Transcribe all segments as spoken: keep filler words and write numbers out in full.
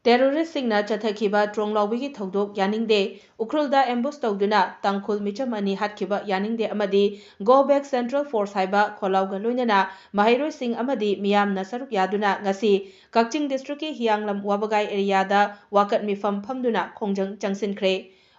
ꯇꯦꯔꯣꯔꯤꯁꯁꯤꯡꯅ ꯆꯠꯊꯈꯤꯕ ꯇ꯭ꯔꯣꯡꯂꯥꯎꯕꯤꯒꯤ ꯊꯧꯗꯣꯛ ꯌꯥꯅꯤꯡꯗꯦ, ꯎꯈ꯭ꯔꯨꯜꯗ ꯑꯦꯝꯕꯨꯁ ꯇꯧꯗꯨꯅ ꯇꯥꯡꯈꯨꯜ ꯃꯤꯆꯝ ꯑꯅꯤ ꯍꯥꯠꯈꯤꯕ ꯌꯥꯅꯤꯡꯗꯦ ꯑꯃꯗꯤ Go Back Central Force ꯍꯥꯏꯕ ꯈꯣꯜꯂꯥꯎꯒ ꯂꯣꯏꯅꯅ ꯃꯍꯩꯔꯣꯏꯁꯤꯡ ꯑꯃꯗꯤ ꯃꯤꯌꯥꯝꯅ ꯁꯔꯨꯛ ꯌꯥꯗꯨꯅ ꯉꯁꯤ ꯀꯛꯆꯤꯡ ꯗꯤꯁꯇ꯭ꯔꯤꯛꯀꯤ ꯍꯤꯌꯥꯡꯂꯝ ꯋꯥꯕꯒꯥꯏ ꯑꯦꯔꯤꯌꯥꯗ ꯋꯥꯀꯠ ꯃꯤꯐꯝ ꯐꯝꯗꯨꯅ ꯈꯣꯡꯖꯪ ꯆꯪꯁꯤꯟꯈ꯭ꯔꯦ꯫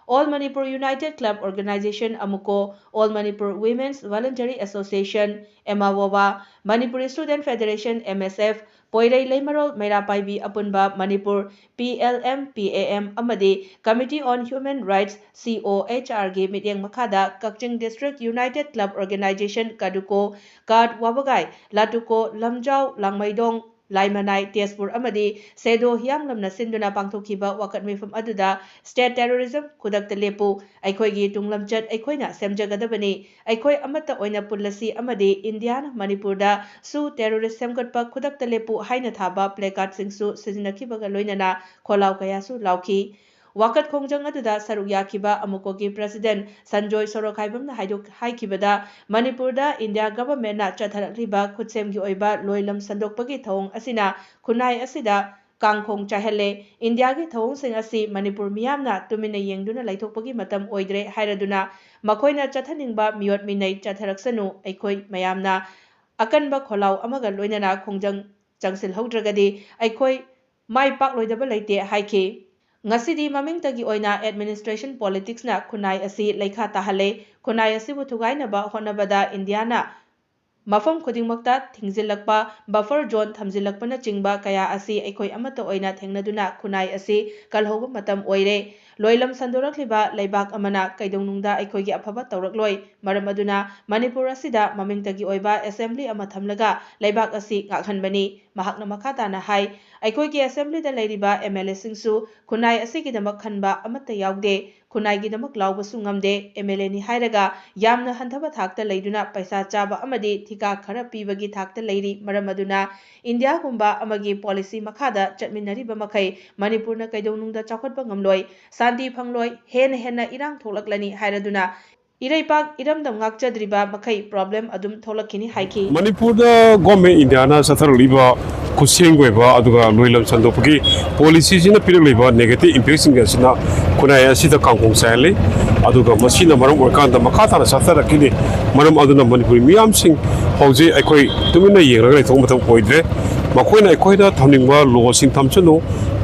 All Manipur United Club Organization, AMUCO, All Manipur Women's Voluntary Association, MAWOWA, Manipur Student Federation, MSF, ꯄꯣꯏꯔꯩ ꯂꯩꯃꯔꯣꯜ ꯃꯩꯔꯥ ꯄꯥꯏꯕꯤ ꯑꯄꯨꯟꯕ ꯃꯅꯤꯄꯨꯔ, PLM, PAM, ꯑꯃꯗꯤ Committee on Human Rights, COHR ꯒꯤ ꯃꯤꯠꯌꯦꯡ ꯃꯈꯥꯗ ꯀꯛꯆꯤꯡ District United Club Organization, ꯀꯗꯨꯀꯣ, ꯀꯥꯔꯠ ꯋꯥꯕꯒꯥꯏ, ꯂꯥꯇꯨꯀꯣ, ꯂꯝꯖꯥꯎ, ꯂꯥꯡꯃꯩꯗꯣꯡ, ꯂꯥꯏꯃꯅꯥꯏ, ꯇꯦꯖꯄꯨꯔ ꯑꯃꯗꯤ ꯁꯦꯗꯣ ꯍꯤꯌꯥꯡꯂꯝꯅ ꯁꯤꯟꯗꯨꯅ ꯄꯥꯡꯊꯣꯛꯈꯤꯕ ꯋꯥꯀꯠ ꯃꯤꯐꯝ ꯑꯗꯨꯗ State Terrorism ꯈꯨꯗꯛꯇ ꯂꯦꯞꯄꯨ, ꯑꯩꯈꯣꯏꯒꯤ ꯇꯨꯡꯂꯝꯆꯠ ꯑꯩꯈꯣꯏꯅ ꯁꯦꯝꯖꯒꯗꯕꯅꯤ, ꯑꯩꯈꯣꯏ ꯑꯃꯠꯇ ꯑꯣꯏꯅ ꯄꯨꯜꯂꯁꯤ ꯑꯃꯗꯤ ꯏꯟꯗꯤꯌꯥꯅ ꯃꯅꯤꯄꯨꯔꯗ ꯁꯨ terrorist ꯁꯦꯝꯒꯠꯄ ꯈꯨꯗꯛꯇ ꯂꯦꯞꯄꯨ ꯍꯥꯏꯅ ꯊꯥꯕ placard ꯁꯤꯡꯁꯨ ꯁꯤꯖꯤꯟꯅꯈꯤꯕꯒ ꯂꯣꯏꯅꯅ ꯈꯣꯜꯂꯥꯎ ꯀꯌꯥꯁꯨ ꯂꯥꯎꯈꯤ꯫ ꯋꯥꯀꯠ ꯈꯣꯡꯖꯪ ꯑꯗꯨꯗ ꯁꯔꯨꯛ ꯌꯥꯈꯤꯕ ꯑꯃꯨꯀꯣꯒꯤ President ꯁꯟꯖꯣꯏ ꯁꯣꯔꯣꯈꯥꯏꯕꯝꯅ ꯍꯥꯏꯗꯣꯛ-, ꯍꯥꯏꯈꯤꯕꯗ, ꯃꯅꯤꯄꯨꯔꯗ ꯏꯟꯗꯤꯌꯥ government ꯅ ꯆꯠꯊꯔꯛꯂꯤꯕ ꯈꯨꯠꯁꯦꯝꯒꯤ ꯑꯣꯏꯕ ꯂꯣꯏꯂꯝ ꯁꯟꯗꯣꯛꯄꯒꯤ ꯊꯧꯑꯣꯡ ꯑꯁꯤꯅ ꯈꯨꯟꯅꯥꯏ ꯑꯁꯤꯗ ꯀꯥꯡꯈꯣꯡ ꯆꯥꯏꯍꯜꯂꯦ꯫ ꯏꯟꯗꯤꯌꯥꯒꯤ ꯊꯧꯑꯣꯡꯁꯤꯡ ꯑꯁꯤ ꯃꯅꯤꯄꯨꯔ ꯃꯤꯌꯥꯝꯅ ꯇꯨꯃꯤꯟꯅ ꯌꯦꯡꯗꯨꯅ ꯂꯩꯊꯣꯛꯄꯒꯤ ꯃꯇꯝ ꯑꯣꯏꯗ꯭ꯔꯦ ꯍꯥꯏꯔꯗꯨꯅ, ꯃꯈꯣꯏꯅ ꯆꯠꯊꯅꯤꯡꯕ ꯃꯤꯑꯣꯠ ꯃꯤꯅꯩ ꯆꯠꯊꯔꯛꯁꯅꯨ, ꯑꯩꯈꯣꯏ ꯃꯌꯥꯝꯅ ꯑꯀꯟꯕ ꯈꯣꯜꯂꯥꯎ ꯑꯃꯒ ꯂꯣꯏꯅꯅ ꯈꯣꯡꯖꯪ ꯆꯪꯁꯤꯜꯍꯧꯗ꯭ꯔꯒꯗꯤ ꯑꯩꯈꯣꯏ ꯃꯥꯏ ꯄꯥꯛꯂꯣꯏꯗꯕ ꯂꯩꯇꯦ ꯍꯥꯏꯈꯤ꯫ ꯉꯁꯤꯗꯤ ꯃꯃꯤꯡꯇꯒꯤ ꯑꯣꯏꯅ administration politics ꯅ ꯈꯨꯟꯅꯥꯏ ꯑꯁꯤ ꯂꯩꯈꯥ ꯇꯥꯍꯜꯂꯦ꯫ ꯈꯨꯟꯅꯥꯏ ꯑꯁꯤꯕꯨ ꯊꯨꯒꯥꯏꯅꯕ ꯍꯣꯠꯅꯕꯗ ꯏꯟꯗꯤꯌꯥꯅ ꯃꯐꯝ ꯈꯨꯗꯤꯡꯃꯛꯇ ꯊꯤꯡꯖꯤꯜꯂꯛꯄ, buffer zone ꯊꯝꯖꯤꯜꯂꯛꯄꯅꯆꯤꯡꯕ ꯀꯌꯥ ꯑꯁꯤ ꯑꯩꯈꯣꯏ ꯑꯃꯠꯇ ꯑꯣꯏꯅ ꯊꯦꯡꯅꯗꯨꯅ ꯈꯨꯟꯅꯥꯏ ꯑꯁꯤ ꯀꯜꯍꯧꯕ ꯃꯇꯝ ꯑꯣꯏꯔꯦ꯫ ꯂꯣꯏꯂꯝ ꯁꯟꯗꯣꯔꯛꯂꯤꯕ ꯂꯩꯕꯥꯛ ꯑꯃꯅ ꯀꯩꯗꯧꯅꯨꯡꯗ ꯑꯩꯈꯣꯏꯒꯤ ꯑꯐꯕ ꯇꯧꯔꯛꯂꯣꯏ꯫ ꯃꯔꯝ ꯑꯗꯨꯅ ꯃꯅꯤꯄꯨꯔ ꯑꯁꯤꯗ ꯃꯃꯤꯡꯇꯒꯤ ꯑꯣꯏꯕ assembly ꯑꯃ ꯊꯝꯂꯒ ꯂꯩꯕꯥꯛ ꯑꯁꯤ ꯉꯥꯛꯍꯟꯕꯅꯤ꯫ ꯃꯍꯥꯛꯅ ꯃꯈꯥ ꯇꯥꯅ ꯍꯥꯏ, ꯑꯩꯈꯣꯏꯒꯤ assembly ꯗ ꯂꯩꯔꯤꯕ MLA ꯁꯤꯡꯁꯨ ꯈꯨꯟꯅꯥꯏ ꯑꯁꯤꯒꯤꯗꯃꯛ ꯈꯟꯕ ꯑꯃꯠꯇ ꯌꯥꯎꯗꯦ꯫ ꯈꯨꯟꯅꯥꯏꯒꯤꯗꯃꯛ ꯂꯥꯎꯕꯁꯨ ꯉꯝꯗꯦ꯫ MLA ꯅꯤ ꯍꯥꯏꯔꯒ ꯌꯥꯝꯅ ꯍꯟꯊꯕ ꯊꯥꯛꯇ ꯂꯩꯗꯨꯅ ꯄꯩꯁꯥ ꯆꯥꯕ ꯑꯃꯗꯤ ꯊꯤꯀꯥ ꯈꯔ ꯄꯤꯕꯒꯤ ꯊꯥꯛꯇ ꯂꯩꯔꯤ꯫ ꯃꯔꯝ ꯑꯗꯨꯅ ꯏꯟꯗꯤꯌꯥꯒꯨꯝꯕ ꯑꯃꯒꯤ policy ꯃꯈꯥꯗ ꯆꯠꯃꯤꯟꯅꯔꯤꯕ ꯃꯈꯩ ꯃꯅꯤꯄꯨꯔꯅ ꯀꯩꯗꯧꯅꯨꯡꯗ ꯆꯥꯎꯈꯠꯄ ꯉꯝꯂꯣꯏ, ꯁꯥꯟꯇꯤ ꯐꯪꯂꯣꯏ, ꯍꯦꯟꯅ ꯍꯦꯟꯅ ꯏꯔꯥꯡ ꯊꯣꯛꯂꯛꯂꯅꯤ ꯍꯥꯏꯔꯗꯨꯅ ꯏꯔꯩꯄꯥꯛ ꯏꯔꯝꯗꯝ ꯉꯥꯛꯆꯗ꯭ꯔꯤꯕ ꯃꯈꯩ ꯄ꯭ꯔꯣꯕ꯭ꯂꯦꯝ ꯑꯗꯨꯝ ꯊꯣꯛꯂꯛꯈꯤꯅꯤ ꯍꯥꯏꯈꯤ꯫ ꯃꯅꯤꯄꯨꯔꯗ ꯒꯣꯔꯃꯦꯟ ꯏꯟꯗꯤꯌꯥꯅ ꯆꯠꯊꯔꯛꯂꯤꯕ ꯈꯨꯠꯁꯦꯝꯒꯤ ꯑꯣꯏꯕ ꯑꯗꯨꯒ ꯂꯣꯏꯂꯝ ꯁꯟꯗꯣꯛꯄꯒꯤ ꯄꯣꯂꯤꯁꯤꯁꯤꯅ ꯄꯤꯔꯛꯂꯤꯕ ꯅꯦꯒꯦꯇꯤꯚ ꯏꯝꯄꯦꯛꯁꯤꯡ ꯑꯁꯤꯅ ꯈꯨꯟꯅꯥꯏ ꯑꯁꯤꯗ ꯀꯥꯡꯈꯣꯡ ꯆꯥꯏꯍꯜꯂꯤ꯫ ꯑꯗꯨꯒ ꯃꯁꯤꯅ ꯃꯔꯝ ꯑꯣꯏꯔꯀꯥꯟꯗ ꯃꯈꯥ ꯇꯥꯅ ꯆꯠꯊꯔꯛꯈꯤꯅꯤ꯫ ꯃꯔꯝ ꯑꯗꯨꯅ ꯃꯅꯤꯄꯨꯔꯤ ꯃꯤꯌꯥꯝꯁꯤꯡ ꯍꯧꯖꯤꯛ ꯑꯩꯈꯣꯏ ꯇꯨꯃꯤꯟꯅ ꯌꯦꯡꯂꯒ ꯂꯩꯊꯣꯛꯄ ꯃꯇꯝ ꯑꯣꯏꯗ꯭ꯔꯦ꯫ ꯃꯈꯣꯏꯅ ꯑꯩꯈꯣꯏꯗ ꯊꯝꯅꯤꯡꯕ ꯂꯣꯁꯤꯡ ꯊꯝꯁꯅꯨ,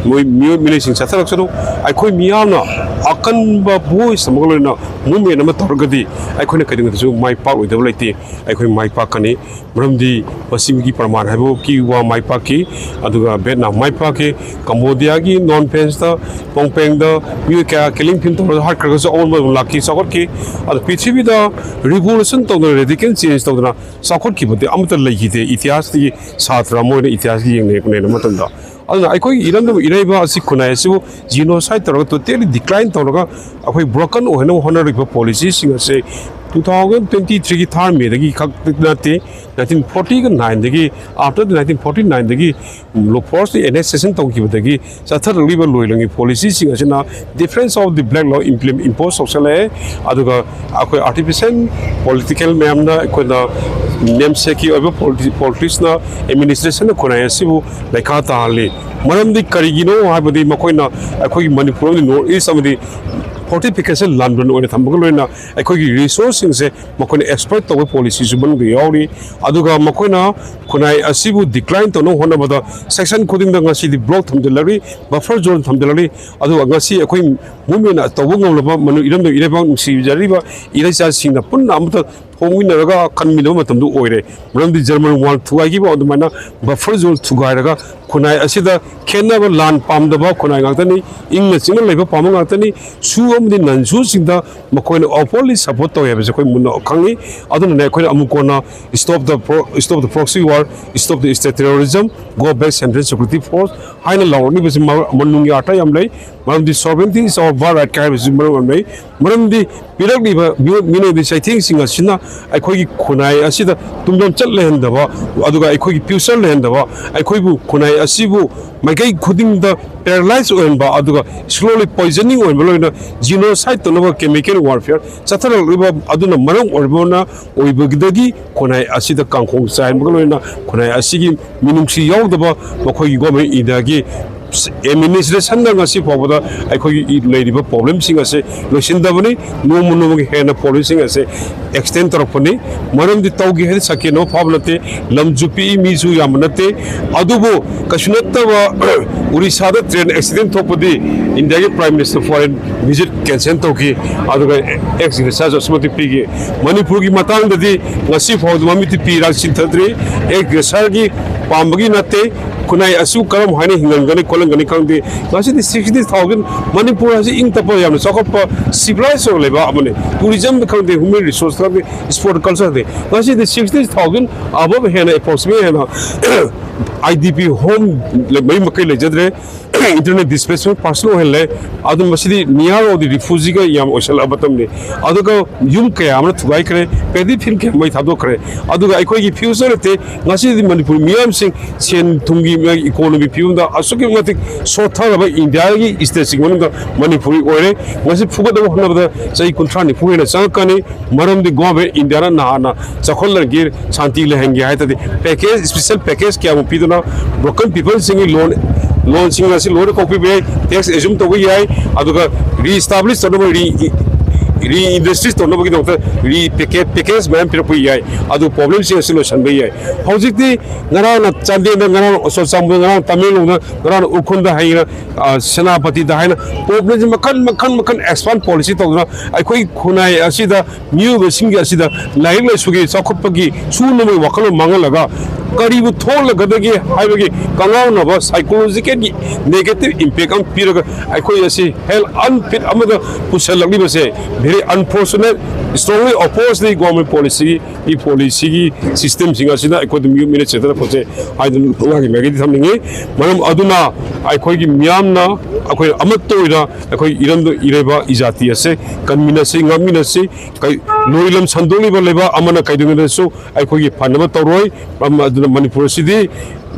ꯃꯣꯏ ꯃꯤꯑꯣꯏ ꯃꯤꯅꯩꯁꯤꯡ ꯆꯠꯊꯔꯛꯁꯅꯨ꯫ ꯑꯩꯈꯣꯏ ꯃꯤꯌꯥꯝꯅ ꯑꯀꯟꯕ ꯚꯣꯏꯁ ꯑꯃꯒ ꯂꯣꯏꯅꯅ ꯃꯨꯞꯃꯦꯟ ꯑꯃ ꯇꯧꯔꯒꯗꯤ ꯑꯩꯈꯣꯏꯅ ꯀꯩꯗꯧꯉꯩꯗꯁꯨ ꯃꯥꯏ ꯄꯥꯛꯂꯣꯏꯗꯕ ꯂꯩꯇꯦ꯫ ꯑꯩꯈꯣꯏ ꯃꯥꯏ ꯄꯥꯛꯀꯅꯤ꯫ ꯃꯔꯝꯗꯤ ꯄꯁꯆꯤꯝꯒꯤ ꯄ꯭ꯔꯃꯥꯟ ꯍꯥꯏꯕꯒꯤ ꯋꯥ ꯃꯥꯏ ꯄꯥꯛꯈꯤ, ꯑꯗꯨꯒ ꯚꯦꯠꯅꯥꯝ ꯃꯥꯏ ꯄꯥꯛꯈꯤ, ꯀꯝꯕꯣꯗꯤꯌꯥꯒꯤ ꯅꯣꯟ ꯐꯦꯟꯁꯇ, ꯄꯣꯡꯄꯦꯡꯗ ꯃꯤꯑꯣꯏ ꯀꯌꯥ ꯀꯤꯂꯤꯡ ꯐꯤꯟ ꯇꯧꯔꯒ ꯍꯥꯠꯈ꯭ꯔꯒꯁꯨ ꯑꯑꯣꯟꯕ ꯑꯗꯨꯝ ꯂꯥꯛꯈꯤ, ꯆꯥꯎꯈꯠꯈꯤ꯫ ꯑꯗꯣ ꯄ꯭ꯔꯤꯊꯤꯕꯤꯗ ꯔꯤꯚꯣꯂꯨꯁꯟ ꯇꯧꯗꯅ, ꯔꯦꯗꯤꯀꯦꯜ ꯆꯦꯟꯖ ꯇꯧꯗꯅ ꯆꯥꯎꯈꯠꯈꯤꯕꯗꯤ ꯑꯃꯠꯇ ꯂꯩꯈꯤꯗꯦ ꯏꯇꯤꯍꯥꯁꯇꯒꯤ꯫ ꯁꯥꯇ꯭ꯔ ꯑꯃ ꯑꯣꯏꯅ ꯏꯇꯤꯍꯥꯁꯀꯤ ꯌꯦꯡꯅꯔꯛꯄ ꯃꯇꯝꯗ꯫ ꯑꯗꯨꯅ ꯑꯩꯈꯣꯏꯒꯤ ꯏꯔꯝꯗꯝ ꯏꯔꯩꯕꯥꯛ ꯑꯁꯤ, ꯈꯨꯟꯅꯥꯏ ꯑꯁꯤꯕꯨ ꯖꯤꯅꯣꯁꯥꯏꯠ ꯇꯧꯔꯒ, ꯇꯣꯇꯦꯂꯤ ꯗꯤꯀ꯭ꯂꯥꯏꯟ ꯇꯧꯔꯒ, ꯑꯩꯈꯣꯏ ꯕ꯭ꯔꯣꯀꯟ ꯑꯣꯏꯍꯟꯅꯕ ꯍꯣꯠꯅꯔꯤꯕ ꯄꯣꯂꯤꯁꯤꯁꯤꯡ ꯑꯁꯦ ꯇꯨ ꯊꯥꯎꯖꯟ ꯇ꯭ꯋꯦꯟꯇꯤ ꯊ꯭ꯔꯤꯒꯤ ꯊꯥꯔ ꯃꯦꯗꯒꯤ ꯈꯛ ꯅꯠꯇꯦ, ꯅꯥꯏꯟꯇꯤꯟ ꯐꯣꯔꯇꯤꯒ ꯅꯥꯏꯟꯗꯒꯤ, ꯑꯥꯐꯇꯔ ꯅꯥꯏꯟꯇꯤꯟ ꯐꯣꯔꯇꯤ ꯅꯥꯏꯟꯗꯒꯤ ꯐꯣꯔꯁꯇ ꯑꯦꯅꯦꯛꯁꯦꯁꯟ ꯇꯧꯈꯤꯕꯗꯒꯤ ꯆꯠꯊꯔꯛꯂꯤꯕ ꯂꯣꯏꯂꯝꯒꯤ ꯄꯣꯂꯤꯁꯤꯁꯤꯡ ꯑꯁꯤꯅ difference of the black law implement, impose ꯇꯧꯁꯜꯂꯛꯑꯦ꯫ ꯑꯗꯨꯒ ꯑꯩꯈꯣꯏ ꯑꯥꯔꯇꯤꯐꯤꯁꯤꯌꯦꯜ ꯄꯣꯂꯤꯇꯤꯀꯦꯜ ꯃꯌꯥꯝꯅ ꯑꯩꯈꯣꯏꯅ ꯅꯦꯝꯁꯦꯛꯀꯤ ꯑꯣꯏꯕ ꯄꯣꯂꯤꯇꯤ-, ꯄꯣꯂꯤꯇꯤꯛꯁꯅ, ꯑꯦꯗꯃꯤꯅꯤꯁꯇ꯭ꯔꯦꯁꯟꯅ ꯈꯨꯟꯅꯥꯏ ꯑꯁꯤꯕꯨ ꯂꯩꯈꯥ ꯇꯥꯍꯜꯂꯤ꯫ ꯃꯔꯝꯗꯤ ꯀꯔꯤꯒꯤꯅꯣ ꯍꯥꯏꯕꯗꯤ ꯃꯈꯣꯏꯅ ꯑꯩꯈꯣꯏꯒꯤ ꯃꯅꯤꯄꯨꯔ ꯑꯃꯗꯤ ꯅꯣꯔꯠ ꯏꯁ ꯑꯃꯗꯤ ꯐꯣꯔꯇꯤꯐꯤꯀꯦꯁꯟ ꯂꯥꯟꯕꯟ ꯑꯣꯏꯅ ꯊꯝꯕꯒ ꯂꯣꯏꯅꯅ ꯑꯩꯈꯣꯏꯒꯤ ꯔꯤꯁꯣꯔꯁꯁꯤꯡꯁꯦ ꯃꯈꯣꯏꯅ ꯑꯦꯛꯁꯄ꯭ꯂꯣꯏꯠ ꯇꯧꯕ ꯄꯣꯂꯤꯁꯤꯁꯨ ꯃꯅꯨꯡꯗ ꯌꯥꯎꯔꯤ꯫ ꯑꯗꯨꯒ ꯃꯈꯣꯏꯅ ꯈꯨꯟꯅꯥꯏ ꯑꯁꯤꯕꯨ ꯗꯤꯀ꯭ꯂꯥꯏꯟ ꯇꯧꯅꯕ ꯍꯣꯠꯅꯕꯗ ꯁꯦꯛꯁꯟ ꯈꯨꯗꯤꯡꯗ ꯉꯁꯤꯗꯤ ꯕ꯭ꯂꯣꯛ ꯊꯝꯖꯤꯜꯂꯛꯂꯤ, ꯕꯐꯔ ꯖꯣꯟ ꯊꯝꯖꯤꯜꯂꯛꯂꯤ꯫ ꯑꯗꯨꯒ ꯉꯁꯤ ꯑꯩꯈꯣꯏ ꯃꯨꯞꯃꯦꯟ ꯇꯧꯕ ꯉꯝꯂꯕ ꯃꯅꯨ-, ꯏꯔꯝꯗꯝ ꯏꯔꯩꯕꯥꯛ ꯅꯨꯡꯁꯤꯖꯔꯤꯕ ꯏꯔꯩꯆꯥꯁꯤꯡꯅ ꯄꯨꯟꯅ ꯑꯃꯠꯇ ꯊꯣꯛꯃꯤꯟꯅꯔꯒ ꯈꯟꯃꯤꯟꯅꯕ ꯃꯇꯝꯗꯨ ꯑꯣꯏꯔꯦ꯫ ꯃꯔꯝꯗꯤ ꯖꯔꯃꯟ ꯋꯥꯔ ꯊꯨꯒꯥꯏꯈꯤꯕ ꯑꯗꯨꯃꯥꯏꯅ ꯕꯐꯔ ꯖꯣꯟ ꯊꯨꯒꯥꯏꯔꯒ ꯈꯨꯟꯅꯥꯏ ꯑꯁꯤꯗ ꯈꯦꯠꯅꯕ, ꯂꯥꯟ ꯄꯥꯝꯗꯕ ꯈꯨꯟꯅꯥꯏ ꯉꯥꯛꯇꯅꯤ, ꯏꯪꯅ ꯆꯤꯛꯅ ꯂꯩꯕ ꯄꯥꯝꯕ ꯉꯥꯛꯇꯅꯤ, ꯁꯨ ꯑꯃꯗꯤ ꯅꯟ ꯁꯨꯁꯤꯡꯗ ꯃꯈꯣꯏꯅ ꯑꯣꯄꯟꯂꯤ ꯁꯄꯣꯔꯠ ꯇꯧꯋꯦ ꯍꯥꯏꯕꯁꯦ ꯑꯩꯈꯣꯏ ꯃꯨꯟꯅ ꯈꯪꯉꯤ꯫ ꯑꯗꯨꯅꯅꯦ ꯑꯩꯈꯣꯏꯅ ꯑꯃꯨꯛ ꯀꯣꯟꯅ stop the pro-, stop the proxy war, stop the state terrorism, go back central security force ꯍꯥꯏꯅ ꯂꯥꯎꯔꯛꯂꯤꯕꯁꯤ ꯃ-, ꯃꯅꯨꯡꯒꯤ ꯑꯥꯔꯊ ꯌꯥꯝ ꯂꯩ꯫ ꯃꯔꯝꯗꯤ sovereignty is our birthright ꯍꯥꯏꯕꯁꯤ ꯃꯔꯝ ꯌꯥꯝ ꯂꯩ꯫ ꯃꯔꯝꯗꯤ ꯄꯤꯔꯛꯂꯤꯕ ꯃꯤꯑꯣꯏ ꯃꯤꯅꯣꯛ ꯆꯩꯊꯦꯡꯁꯤꯡ ꯑꯁꯤꯅ ꯑꯩꯈꯣꯏꯒꯤ ꯈꯨꯟꯅꯥꯏ ꯑꯁꯤꯗ ꯇꯨꯡꯂꯝꯆꯠ ꯂꯩꯍꯟꯗꯕ, ꯑꯗꯨꯒ ꯑꯩꯈꯣꯏꯒꯤ future ꯂꯩꯍꯟꯗꯕ, ꯑꯩꯈꯣꯏꯕꯨ, ꯈꯨꯟꯅꯥꯏ ꯑꯁꯤꯕꯨ ꯃꯥꯏꯀꯩ ꯈꯨꯗꯤꯡꯗ paralyze ꯑꯣꯏꯍꯟꯕ, ꯑꯗꯨꯒ slowly poisoning ꯑꯣꯏꯍꯟꯕ, ꯂꯣꯏꯅ genocide ꯇꯧꯅꯕ chemical warfare ꯆꯠꯊꯔꯛꯂꯤꯕ ꯑꯗꯨꯅ ꯃꯔꯝ ꯑꯣꯏꯔꯕꯅ, ꯑꯣꯏꯕꯗꯒꯤ ꯈꯨꯟꯅꯥꯏ ꯑꯁꯤꯗ ꯀꯥꯡꯈꯣꯡ ꯆꯥꯏꯍꯟꯕꯒ ꯂꯣꯏꯅꯅ ꯈꯨꯟꯅꯥꯏ ꯑꯁꯤꯒꯤ ꯃꯤꯅꯨꯡꯁꯤ ꯌꯥꯎꯗꯕ ꯃꯈꯣꯏꯒꯤ government India ꯒꯤ administration ꯗ ꯉꯁꯤ ꯐꯥꯎꯕꯗ ꯑꯩꯈꯣꯏꯒꯤ ꯂꯩꯔꯤꯕ problem ꯁꯤꯡ ꯑꯁꯦ ꯂꯣꯏꯁꯤꯟꯗꯕꯅꯤ꯫ ꯅꯣꯡꯃ ꯅꯣꯡꯃꯒꯤ ꯍꯦꯟꯅ problem ꯁꯤꯡ ꯑꯁꯦ extend ꯇꯧꯔꯛꯄꯅꯤ꯫ ꯃꯔꯝꯗꯤ ꯇꯧꯒꯦ ꯍꯥꯏꯗꯤ ꯁꯀꯦꯟ ꯑꯃ ꯐꯥꯕ ꯅꯠꯇꯦ, ꯂꯝꯁꯨ ꯄꯤꯛꯏ, ꯃꯤꯁꯨ ꯌꯥꯝꯕ ꯅꯠꯇꯦ꯫ ꯑꯗꯨꯕꯨ ꯀꯩꯁꯨ ꯅꯠꯇꯕ ꯎꯔꯤꯁꯥꯗ train accident ꯊꯣꯛꯄꯗꯤ India ꯒꯤ Prime Minister foreign visit cancel ꯇꯧꯈꯤ, ꯑꯗꯨꯒ ex gratia ꯁꯨ ꯑꯁꯨꯛ ꯃꯇꯤꯛ ꯄꯤꯈꯤ꯫ ꯃꯅꯤꯄꯨꯔꯒꯤ ꯃꯇꯥꯡꯗꯗꯤ ꯉꯁꯤ ꯐꯥꯎꯕꯗ ꯃꯃꯤꯠꯇꯤ ꯄꯤꯔꯥ ꯁꯤꯟꯊꯗ꯭ꯔꯤ꯫ Ex gratia ꯒꯤ ꯄꯥꯝꯕꯒꯤ ꯅꯠꯇꯦ, ꯈꯨꯟꯅꯥꯏ ꯑꯁꯨ ꯀꯔꯝ ꯍꯥꯏꯅ ꯍꯤꯡꯍꯟꯒꯅꯤ ꯈꯣꯠꯍꯟꯒꯅꯤ ꯈꯪꯗꯦ꯫ ꯉꯁꯤꯗꯤ sixty thousand, ꯃꯅꯤꯄꯨꯔ ꯑꯁꯤ ꯏꯪ ꯇꯞꯄ, ꯌꯥꯝꯅ ꯆꯥꯎꯈꯠꯄ, civilized ꯑꯣꯏꯕ ꯂꯩꯕꯥꯛ ꯑꯃꯅꯤ꯫ Tourism ꯗ ꯈꯪꯗꯦ, human resource ꯈꯪꯗꯦ, sport culture ꯈꯪꯗꯦ, ꯉꯁꯤꯗꯤ sixty thousand above ꯍꯦꯟꯅ, approximate ꯍꯦꯟꯅ I D P home ꯃꯌꯨꯝ ꯃꯀꯩ ꯂꯩꯖꯗ꯭ꯔꯦ꯫ Internal displacement person ꯑꯣꯏꯍꯜꯂꯦ꯫ ꯑꯗꯨ ꯃꯁꯤꯗꯤ near of the refugee ꯒ ꯌꯥꯝ ꯑꯣꯏꯁꯜꯂꯛꯑꯕ ꯃꯇꯝꯅꯤ꯫ ꯑꯗꯨꯒ ꯌꯨꯝ ꯀꯌꯥ ꯑꯃꯅ ꯊꯨꯒꯥꯏꯈ꯭ꯔꯦ, ꯄꯦꯗꯤ ꯐꯤꯜ ꯀꯌꯥ ꯃꯩ ꯊꯥꯗꯣꯛꯈ꯭ꯔꯦ꯫ ꯑꯗꯨꯒ ꯑꯩꯈꯣꯏꯒꯤ future ꯂꯩꯇꯦ꯫ ꯉꯁꯤꯗꯤ ꯃꯅꯤꯄꯨꯔ ꯃꯤꯌꯥꯝꯁꯤꯡ ꯁꯦꯟ ꯊꯨꯝꯒꯤ economy ꯐꯤꯕꯝꯗ ꯑꯁꯨꯛꯀꯤ ꯃꯇꯤꯛ ꯁꯣꯠꯊꯔꯕ India ꯒꯤ state ꯁꯤꯡ ꯃꯅꯨꯡꯗ ꯃꯅꯤꯄꯨꯔꯤ ꯑꯣꯏꯔꯦ꯫ ꯃꯁꯤ ꯐꯨꯒꯠꯅꯕ ꯍꯣꯠꯅꯕꯗ ꯆꯍꯤ ꯀꯨꯟꯊ꯭ꯔꯥ ꯅꯤꯐꯨ ꯍꯦꯟꯅ ꯆꯪꯉꯛꯀꯅꯤ꯫ ꯃꯔꯝꯗꯤ government India ꯅ ꯅꯍꯥꯟꯅ ꯆꯥꯎꯈꯠꯍꯟꯒꯦ, ꯁꯥꯟꯇꯤ ꯂꯩꯍꯟꯒꯦ ꯍꯥꯏ ꯇꯥꯔꯗꯤ package, special package ꯀꯌꯥꯃꯨꯛ ꯄꯤꯗꯨꯅ broken people ꯁꯤꯡꯒꯤ loan, loan ꯁꯤꯡ ꯑꯁꯤ ꯂꯣꯏꯅ ꯀꯣꯛꯄꯤꯕ ꯌꯥꯏ, tax assume ꯇꯧꯕ ꯌꯥꯏ, ꯑꯗꯨꯒ re establish ꯇꯧꯅꯕ, re, re industries ꯇꯧꯅꯕꯒꯤꯗꯃꯛꯇ re package, package ꯃꯌꯥꯝ ꯄꯤꯔꯛꯄ ꯌꯥꯏ, ꯑꯗꯨ problem ꯁꯤꯡ ꯑꯁꯤ ꯂꯣꯏꯁꯤꯟꯕ ꯌꯥꯏ꯫ ꯍꯧꯖꯤꯛꯇꯤ ꯉꯔꯥꯡꯅ ꯆꯥꯟꯗꯦꯜꯗ, ꯉꯔꯥꯡ ꯆꯨꯔꯆꯥꯟꯄꯨꯔꯗ, ꯉꯔꯥꯡ ꯇꯃꯦꯡꯂꯣꯡꯗ, ꯉꯔꯥꯡ ꯎꯈ꯭ꯔꯨꯜꯗ ꯍꯥꯏꯔ, ꯑ, ꯁꯦꯅꯥꯄꯇꯤꯗ ꯍꯥꯏꯅ problem ꯁꯤ ꯃꯈꯜ, ꯃꯈꯜ, ꯃꯈꯜ expand policy ꯇꯧꯗꯨꯅ ꯑꯩꯈꯣꯏ ꯈꯨꯟꯅꯥꯏ ꯑꯁꯤꯗ ꯃꯤꯑꯣꯏꯕꯁꯤꯡꯒꯤ ꯑꯁꯤꯗ ꯂꯥꯏꯔꯤꯛ ꯂꯥꯏꯁꯨꯒꯤ ꯆꯥꯎꯈꯠꯄꯒꯤ ꯁꯨꯅꯕꯒꯤ ꯋꯥꯈꯜꯂꯣꯟ ꯃꯥꯡꯍꯜꯂꯒ ꯀꯔꯤꯕꯨ ꯊꯣꯛꯍꯜꯂꯒꯗꯒꯦ ꯍꯥꯏꯕꯒꯤ ꯀꯉꯥꯎꯅꯕ psychological ꯒꯤ negative impact ꯑꯃ ꯄꯤꯔꯒ ꯑꯩꯈꯣꯏ ꯑꯁꯤ health unfit ꯑꯃꯗ ꯄꯨꯁꯜꯂꯛꯂꯤꯕꯁꯦ unfortunate, strongly oppose the government policy, ꯃꯤ ꯄꯣꯂꯤꯁꯤꯒꯤ ꯁꯤꯁꯇꯦꯝꯁꯤꯡ ꯑꯁꯤꯅ ꯑꯩꯈꯣꯏꯗ ꯃꯤꯑꯣꯠ ꯃꯤꯅꯩ ꯆꯦꯟꯊꯔꯛꯄꯁꯦ ꯍꯥꯏꯗꯅ ꯃꯥꯒꯤ ꯃꯥꯏꯀꯩꯗꯒꯤ ꯊꯝꯅꯤꯡꯉꯤ꯫ ꯃꯔꯝ ꯑꯗꯨꯅ ꯑꯩꯈꯣꯏꯒꯤ ꯃꯤꯌꯥꯝꯅ ꯑꯩꯈꯣꯏ ꯑꯃꯠꯇ ꯑꯣꯏꯅ ꯑꯩꯈꯣꯏ ꯏꯔꯝꯗꯝ ꯏꯔꯩꯕꯥꯛ ꯏꯖꯥꯇꯤ ꯑꯁꯦ ꯀꯟꯃꯤꯟꯅꯁꯤ, ꯉꯥꯛꯃꯤꯟꯅꯁꯤ꯫ ꯀꯩ-, ꯂꯣꯏ ꯂꯝ ꯁꯟꯗꯣꯛꯂꯤꯕ ꯂꯩꯕꯥꯛ ꯑꯃꯅ ꯀꯩꯗꯧꯉꯩꯗꯁꯨ ꯑꯩꯈꯣꯏꯒꯤ ꯐꯅꯕ ꯇꯧꯔꯣꯏ꯫ ꯃꯔꯝ ꯑꯗꯨꯅ ꯃꯅꯤꯄꯨꯔ ꯑꯁꯤꯗꯤ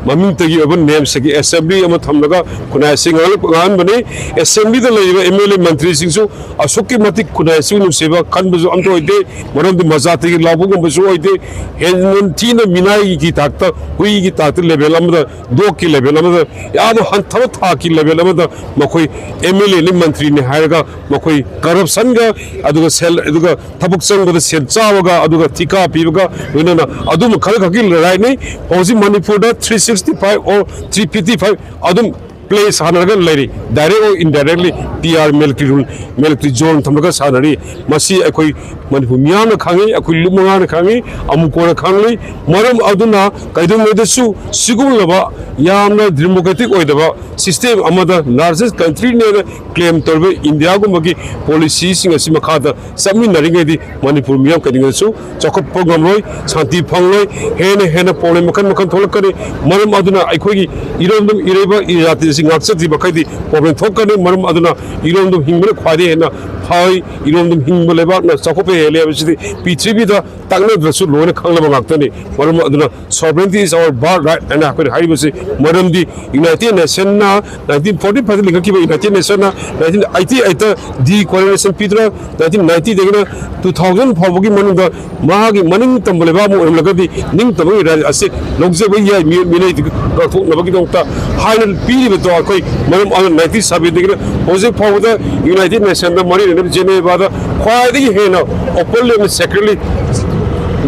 ꯃꯃꯤꯡꯇꯒꯤ ꯑꯣꯏꯕ ꯅꯦꯝꯁꯦꯛꯀꯤ ꯑꯦꯁꯦꯝꯕ꯭ꯂꯤ ꯑꯃ ꯊꯝꯂꯒ ꯈꯨꯟꯅꯥꯏ ꯑꯁꯤ ꯉꯥꯡꯂꯛ-, ꯉꯥꯡꯍꯟꯕꯅꯤ꯫ ꯑꯦꯁꯦꯝꯕ꯭ꯂꯤꯗ ꯂꯩꯔꯤꯕ ꯑꯦꯝ ꯑꯦꯜ ꯑꯦ ꯃꯟꯇ꯭ꯔꯤꯁꯤꯡꯁꯨ ꯑꯁꯨꯛꯀꯤ ꯃꯇꯤꯛ ꯈꯨꯟꯅꯥꯏ ꯑꯁꯤꯕꯨ ꯅꯨꯡꯁꯤꯕ ꯈꯟꯕꯁꯨ ꯑꯝꯇ ꯑꯣꯏꯗꯦ꯫ ꯃꯔꯝꯗꯤ ꯃꯖꯥꯇꯤꯒꯤ ꯂꯥꯎꯕꯒꯨꯝꯕꯁꯨ ꯑꯣꯏꯗꯦ꯫ ꯍꯦꯟꯅ ꯊꯤꯅ ꯃꯤꯅꯥꯏꯒꯤ ꯊꯥꯛꯇ, ꯍꯨꯏꯒꯤ ꯊꯥꯛꯇ ꯂꯦꯚꯦꯜ ꯑꯃꯗ, ꯗꯣꯛꯀꯤ ꯂꯦꯚꯦꯜ ꯑꯃꯗ, ꯌꯥꯝꯅ ꯍꯟꯊꯕ ꯊꯥꯛꯀꯤ ꯂꯦꯚꯦꯜ ꯑꯃꯗ ꯃꯈꯣꯏ ꯑꯦꯝ ꯑꯦꯜ ꯑꯦꯅꯤ ꯃꯟꯇ꯭ꯔꯤꯅꯤ ꯍꯥꯏꯔꯒ ꯃꯈꯣꯏ ꯀꯔꯞꯁꯟꯒ, ꯑꯗꯨꯒ ꯁꯦꯜ, ꯑꯗꯨꯒ ꯊꯕꯛ ꯆꯪꯕꯗ ꯁꯦꯜ ꯆꯥꯕꯒ, ꯑꯗꯨꯒ ꯊꯤꯀꯥ ꯄꯤꯕꯒ ꯂꯣꯏꯅꯅ ꯑꯗꯨꯝꯕ ꯈꯔ ꯈꯛꯀꯤ ꯔꯥꯏꯠꯅꯤ꯫ ꯍꯧꯖꯤꯛ ꯃꯅꯤꯄꯨꯔꯗ three sixty five or three fifty five ꯑꯗꯨꯝ ꯄ꯭ꯂꯦ ꯁꯥꯟꯅꯔꯒ ꯂꯩꯔꯤ꯫ Direct or indirectly P R military rule, military zone ꯊꯝꯂꯒ ꯁꯥꯟꯅꯔꯤ꯫ ꯃꯁꯤ ꯑꯩꯈꯣꯏ ꯃꯅꯤꯄꯨꯔ ꯃꯤꯌꯥꯝꯅ ꯈꯪꯉꯤ, ꯑꯩꯈꯣꯏ ꯂꯨꯞ ꯃꯉꯥꯅ ꯈꯪꯉꯤ, ꯑꯃꯨꯀꯣꯅ ꯈꯪꯂꯤ꯫ ꯃꯔꯝ ꯑꯗꯨꯅ ꯀꯩꯗꯧꯉꯩꯗꯁꯨ ꯁꯤꯒꯨꯝꯂꯕ ꯌꯥꯝꯅ ꯗꯦꯃꯣꯀ꯭ꯔꯦꯇꯤꯛ ꯑꯣꯏꯗꯕ ꯁꯤꯁꯇꯦꯝ ꯑꯃꯗ ꯂꯥꯔꯖꯦꯁ ꯀꯟꯇ꯭ꯔꯤꯅꯦꯅ ꯀ꯭ꯂꯦꯝ ꯇꯧꯔꯤꯕ ꯏꯟꯗꯤꯌꯥꯒꯨꯝꯕꯒꯤ ꯄꯣꯂꯤꯁꯤꯁꯤꯡ ꯑꯁꯤ ꯃꯈꯥꯗ ꯆꯠꯃꯤꯟꯅꯔꯤꯉꯩꯗꯤ ꯃꯅꯤꯄꯨꯔ ꯃꯤꯌꯥꯝ ꯀꯩꯗꯧꯉꯩꯗꯁꯨ ꯆꯥꯎꯈꯠꯄ ꯉꯝꯂꯣꯏ, ꯁꯥꯟꯇꯤ ꯐꯪꯂꯣꯏ, ꯍꯦꯟꯅ ꯍꯦꯟꯅ ꯄ꯭ꯔꯣꯕ꯭ꯂꯦꯝ ꯃꯈꯜ ꯃꯈꯜ ꯊꯣꯛꯂꯛꯀꯅꯤ꯫ ꯃꯔꯝ ꯑꯗꯨꯅ ꯑꯩꯈꯣꯏꯒꯤ ꯏꯔꯣꯝꯗꯣꯝ ꯏꯔꯩꯕ ꯏꯖꯥꯇꯤ ꯑꯁꯤ ꯉꯥꯛꯆꯗ꯭ꯔꯤ ꯃꯈꯩꯗꯤ ꯄ꯭ꯔꯣꯕ꯭ꯂꯦꯝ ꯊꯣꯛꯀꯅꯤ꯫ ꯃꯔꯝ ꯑꯗꯨꯅ ꯏꯔꯣꯝꯗꯣꯝ ꯍꯤꯡꯕꯅ ꯈ꯭ꯋꯥꯏꯗꯒꯤ ꯍꯦꯟꯅ ꯐꯩ꯫ ꯏꯔꯣꯝꯗꯣꯝ ꯍꯤꯡꯕ ꯂꯩꯕꯥꯛꯅ ꯆꯥꯎꯈꯠꯄ ꯍꯦꯜꯂꯦ ꯍꯥꯏꯕꯁꯤꯗꯤ ꯄ꯭ꯔꯤꯊꯤꯕꯤꯗ ꯇꯥꯛꯅꯗ꯭ꯔꯁꯨ ꯂꯣꯏꯅ ꯈꯪꯂꯕ ꯉꯥꯛꯇꯅꯤ꯫ ꯃꯔꯝ ꯑꯗꯨꯅ sovereignty is our birthright ꯍꯥꯏꯅ ꯑꯩꯈꯣꯏꯅ ꯍꯥꯏꯔꯤꯕꯁꯤ ꯃꯔꯝꯗꯤ United Nationsꯅ nineteen forty fiveꯇ ꯂꯤꯡꯈꯠꯈꯤꯕ United Nationsꯅ nineteen eighty eightꯇ decolonization ꯄꯤꯗꯨꯅ nineteen ninetyꯗꯒꯤꯅ two thousand ꯐꯥꯎꯕꯒꯤ ꯃꯅꯨꯡꯗ ꯃꯍꯥꯛꯀꯤ ꯃꯅꯤꯡ ꯇꯝꯕ ꯂꯩꯕꯥꯛ ꯑꯃ ꯑꯣꯏꯔꯝꯂꯒꯗꯤ ꯅꯤꯡꯇꯝꯕꯒꯤ ꯔꯥꯏꯠ ꯑꯁꯤ ꯂꯧꯖꯕ ꯌꯥꯏ, ꯃꯤꯑꯣꯠ ꯃꯤꯅꯩꯗꯒꯤ ꯉꯥꯛꯊꯣꯛꯅꯕꯒꯤꯗꯃꯛꯇ ꯍꯥꯏꯅ ꯄꯤꯔꯤꯕꯗꯣ ꯑꯩꯈꯣꯏ ꯃꯔꯝ ꯑꯗꯨꯅ nineteen seventyꯗꯒꯤꯅ ꯍꯧꯖꯤꯛ ꯐꯥꯎꯕꯗ United Nationsꯗ ꯃꯔꯤ ꯂꯩꯅꯕ Genevaꯗ ꯈ꯭ꯋꯥꯏꯗꯒꯤ ꯍꯦꯟꯅ openly ꯑꯃꯗꯤ secretly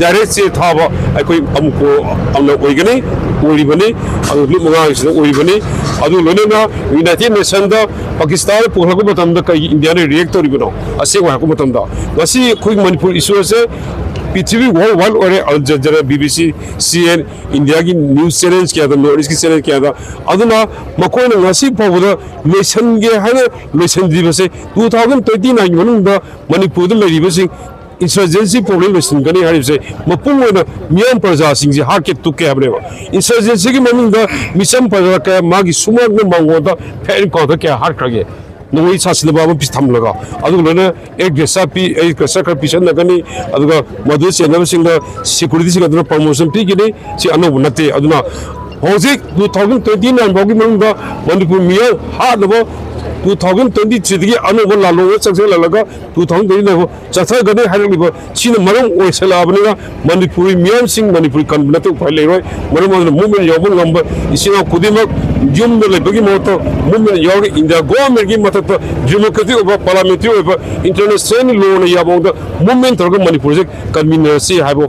direct ꯆꯦ ꯊꯥꯕ ꯑꯩꯈꯣꯏ ꯑꯃꯨꯛ ꯑꯃꯅ ꯑꯣꯏꯒꯅꯤ, ꯑꯣꯏꯔꯤꯕꯅꯤ, ꯑꯗꯨ ꯂꯨꯞ ꯃꯉꯥꯒꯤꯁꯤꯅ ꯑꯣꯏꯔꯤꯕꯅꯤ꯫ ꯑꯗꯨ ꯂꯣꯏꯅꯅ United Nationsꯗ ꯄꯥꯀꯤꯁꯇꯥꯟ ꯄꯨꯈꯠꯂꯛꯄ ꯃꯇꯝꯗ ꯀꯩꯒꯤ ꯏꯟꯗꯤꯌꯥꯅ react ꯇꯧꯔꯤꯕꯅꯣ? ꯑꯁꯦꯡꯕ ꯍꯥꯏꯔꯛꯄ ꯃꯇꯝꯗ ꯉꯁꯤ ꯑꯩꯈꯣꯏ ꯃꯅꯤꯄꯨꯔ issue ꯑꯁꯦ ꯄ꯭ꯔꯤꯊꯤꯕꯤ ꯋꯥꯔꯜ ꯋꯥꯏꯗ ꯑꯣꯏꯔꯦ, ꯑꯜ ꯖꯖꯤꯔꯥ, ꯕꯤ ꯕꯤ ꯁꯤ, ꯁꯤ ꯑꯦꯟ, ꯏꯟꯗꯤꯌꯥꯒꯤ ꯅ꯭ꯌꯨꯁ ꯆꯦꯅꯦꯜꯁ ꯀꯌꯥꯗ, ꯅꯣꯔꯠ ꯏꯁꯀꯤ ꯆꯦꯅꯦꯜ ꯀꯌꯥꯗ꯫ ꯑꯗꯨꯅ ꯃꯈꯣꯏꯅ ꯉꯁꯤ ꯐꯥꯎꯕꯗ ꯂꯣꯏꯁꯤꯟꯒꯦ ꯍꯥꯏꯅ ꯂꯣꯏꯁꯤꯟꯗ꯭ꯔꯤꯕꯁꯦ, ꯇꯨ ꯊꯥꯎꯖꯟ ꯇ꯭ꯋꯦꯟꯇꯤ ꯅꯥꯏꯟꯒꯤ ꯃꯅꯨꯡꯗ ꯃꯅꯤꯄꯨꯔꯗ ꯂꯩꯔꯤꯕꯁꯤꯡ ꯏꯟꯁꯔꯖꯦꯟꯁꯤ ꯄ꯭ꯔꯣꯕ꯭ꯂꯦꯝ ꯂꯣꯏꯁꯤꯟꯒꯅꯤ ꯍꯥꯏꯔꯤꯕꯁꯦ, ꯃꯄꯨꯡ ꯑꯣꯏꯅ ꯃꯤꯌꯥꯝ ꯄ꯭ꯔꯖꯥꯁꯤꯡꯁꯦ ꯍꯥꯠꯀꯦ ꯇꯨꯞꯀꯦ ꯍꯥꯏꯕꯅꯦꯕ꯫ ꯏꯟꯁꯔꯖꯦꯟꯁꯤꯒꯤ ꯃꯅꯨꯡꯗ ꯃꯤꯆꯝ ꯄ꯭ꯔꯖꯥ ꯀꯌꯥ, ꯃꯥꯒꯤ ꯁꯨꯃꯥꯡꯗ ꯃꯉꯣꯟꯗ ꯐꯦꯟ ꯀꯥꯎꯟꯇꯔ ꯀꯌꯥ ꯍꯥꯠꯈ꯭ꯔꯒꯦ, ꯅꯣꯡꯃꯩ ꯁꯥꯁꯤꯟꯅꯕ ꯑꯃ ꯊꯝꯂꯒ꯫ ꯑꯗꯨꯒ ꯂꯣꯏꯅ ꯑꯦꯌꯔ ꯒ꯭ꯔꯦꯁ ꯄꯤ-, ꯑꯦꯌꯔ ꯒ꯭ꯔꯦꯁ ꯈꯔ ꯄꯤꯁꯟꯅꯒꯅꯤ, ꯑꯗꯨꯒ ꯃꯗꯨꯗ ꯆꯦꯟꯅꯕꯁꯤꯡꯗ ꯁꯦꯀ꯭ꯌꯨꯔꯤꯇꯤꯁꯤꯡ ꯑꯗꯨꯅ ꯄ꯭ꯔꯃꯣꯁꯟ ꯄꯤꯒꯅꯤ꯫ ꯁꯤ ꯑꯅꯧꯕ ꯅꯠꯇꯦ꯫ ꯑꯗꯨꯅ ꯍꯧꯖꯤꯛ ꯇꯨ ꯊꯥꯎꯖꯟ ꯇ꯭ꯋꯦꯟꯇꯤ ꯅꯥꯏꯟ ꯐꯥꯎꯒꯤ ꯃꯅꯨꯡꯗ ꯃꯅꯤꯄꯨꯔ ꯃꯤꯌꯥꯝ ꯍꯥꯠꯅꯕ, ꯇꯨ ꯊꯥꯎꯖꯟ ꯇ꯭ꯋꯦꯟꯇꯤ ꯊ꯭ꯔꯤꯗꯒꯤ ꯑꯅꯧꯕ ꯂꯥꯜꯂꯣꯡꯗ ꯆꯪꯁꯤꯜꯍꯜꯂꯒ ꯇꯨ ꯊꯥꯎꯖꯟ ꯇ꯭ꯋꯦꯟꯇꯤ ꯅꯥꯏꯟ ꯐꯥꯎ ꯆꯠꯊꯒꯅꯤ ꯍꯥꯏꯔꯛꯂꯤꯕ ꯁꯤꯅ ꯃꯔꯝ ꯑꯣꯏꯁꯜꯂꯛꯑꯕꯅꯤꯅ, ꯃꯅꯤꯄꯨꯔꯤ ꯃꯤꯌꯥꯝꯁꯤꯡ ꯃꯅꯤꯄꯨꯔꯤ ꯀꯟꯕ ꯅꯠꯇꯦ, ꯎꯄꯥꯏ ꯂꯩꯔꯣꯏ꯫ ꯃꯔꯝ ꯑꯗꯨꯅ ꯃꯨꯞꯃꯦꯟ ꯌꯥꯎꯕ ꯉꯝꯕ ꯏꯆꯤꯟ ꯏꯅꯥꯎ ꯈꯨꯗꯤꯡꯃꯛ ꯌꯨꯝꯗ ꯂꯩꯕꯒꯤ ꯃꯍꯨꯠꯇ ꯃꯨꯞꯃꯦꯟ ꯌꯥꯎꯔꯒ ꯏꯟꯗꯤꯌꯥ ꯒꯣꯚꯔꯟꯃꯦꯟꯠꯀꯤ ꯃꯊꯛꯇ ꯗꯦꯃꯣꯀ꯭ꯔꯦꯇꯤꯛ ꯑꯣꯏꯕ, ꯄꯥꯔꯂꯥꯃꯦꯟꯇꯔꯤ ꯑꯣꯏꯕ, ꯏꯟꯇꯔꯅꯦꯁꯅꯦꯜ ꯂꯣꯅ ꯌꯥꯕ ꯃꯑꯣꯡꯗ ꯃꯨꯞꯃꯦꯟ ꯇꯧꯔꯒ ꯃꯅꯤꯄꯨꯔꯁꯦ ꯀꯟꯃꯤꯟꯅꯔꯁꯤ ꯍꯥꯏꯕ